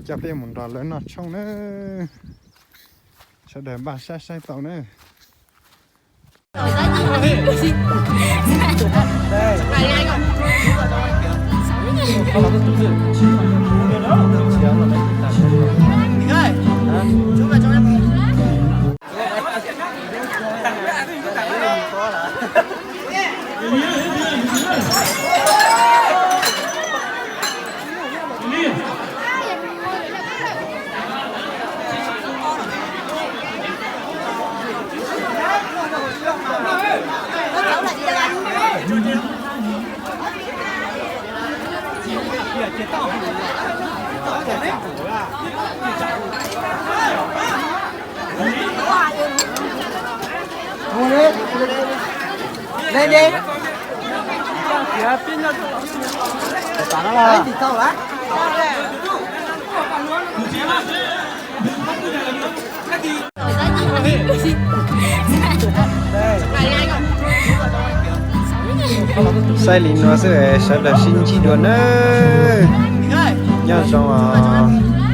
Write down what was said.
Coj peb mus nrog lawv noj tshoob na. Sawv daws npaj saib saib tau na. Saib li no xwb sawv daws sib ntsib dua nawb. Nyob zoo os.